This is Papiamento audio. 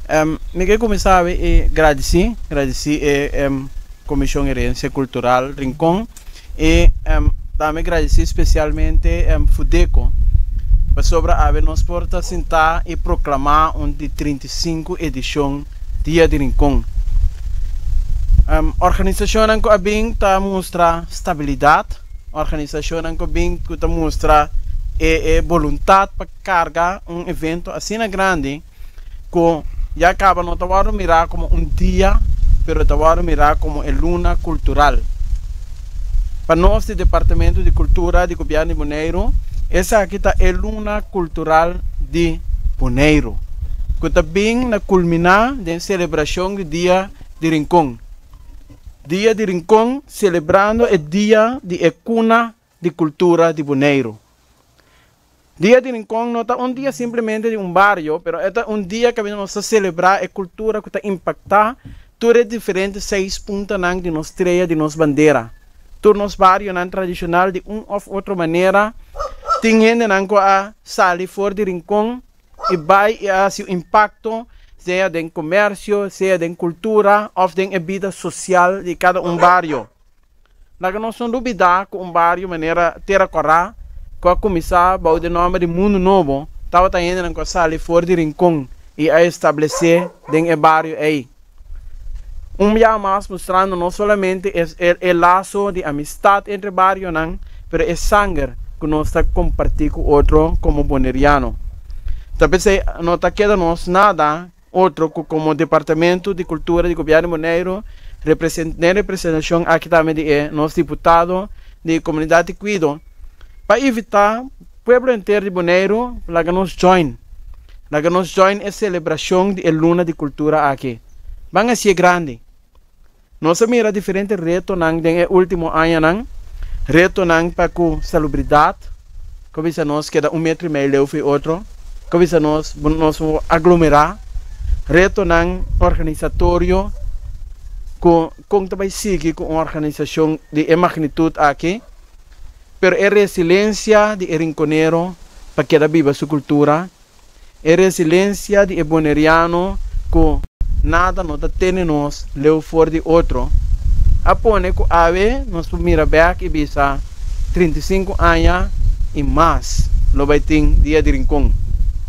Mi ke kuminsá i gradisí, gradisí e Komishon Herensia Kultural Rincon i tambe gradisí spesialmente Fudeko pasobra awe nos por ta sintá i proklamá un di 35 edishon Dia di Rincon. Organisashonnan ku a bin ta mustra stabilidat, organisashonnan ku a bin ku ta mustra e boluntat pa karga un evento asina grandi ku ya kaba no ta wòrdu mirá komo un dia, pero ta wòrdu mirá komo e luna kultural. Pa nos di Departamento di Kultura di Gobièrnu di Boneiru, esaki ta e luna kultural di Boneiru, ku ta bin na kulminá den selebrashon di Dia di Rincon. Dia di Rincon selebrando e dia di e kuna di kultura di Boneiru. Dia di Rincon no ta un dia simplemente di un bario, pero e ta un dia kaminda nos ta selebrá e kultura ku ta impaktá tur e diferente seis puntanan di nos strea di nos bandera. Tur nos barionan tradishonal di un òf otro manera tin hendenan ku a sali for di Rincon i bai i a hasi un impakto sea den komersio, sea den kultura òf den e bida sosial di kada un bario. Laga nos no lubidá ku un bario manera Tera Kòrá, ku a kuminsá bou di nòmber di Mundu Nobo, tabata hendenan ku a sali for di Rincon i a establesé den e bario ei. Un bia mas mustrando no solamente e laso di amistat entre barionan, pero e sanger ku nos ta kompartí ku otro komo boneriano. Ta p'esei no ta keda nos nada Otro ku komo Departamento di Kultura di Gobièrnu di Boneiru den representashon aki tambe di e nos diputado di Komunidat di Kuido pa invitá pueblo henter di Boneiru laga nos join laga nos join e selebrashon di e luna di kultura aki. Ban hasié grandi. Nos a mira diferente retonan den e ultimo añanan, retonan pa ku salubridat, ku bisa nos keda un metro i mei leu for otro, ku bisa nos nos no aglomerá, retonan organisatorio ku kon ta bai sigui ku un organisashon di e magnitut aki, pero e resilensia di e rinkonero pa keda biba su kultura. E resilensia di e boneriano ku nada no ta tene nos leu for di otro, a pone ku awe nos por mira bèk i bisa 35 aña i mas lo bai tin Dia di Rincon.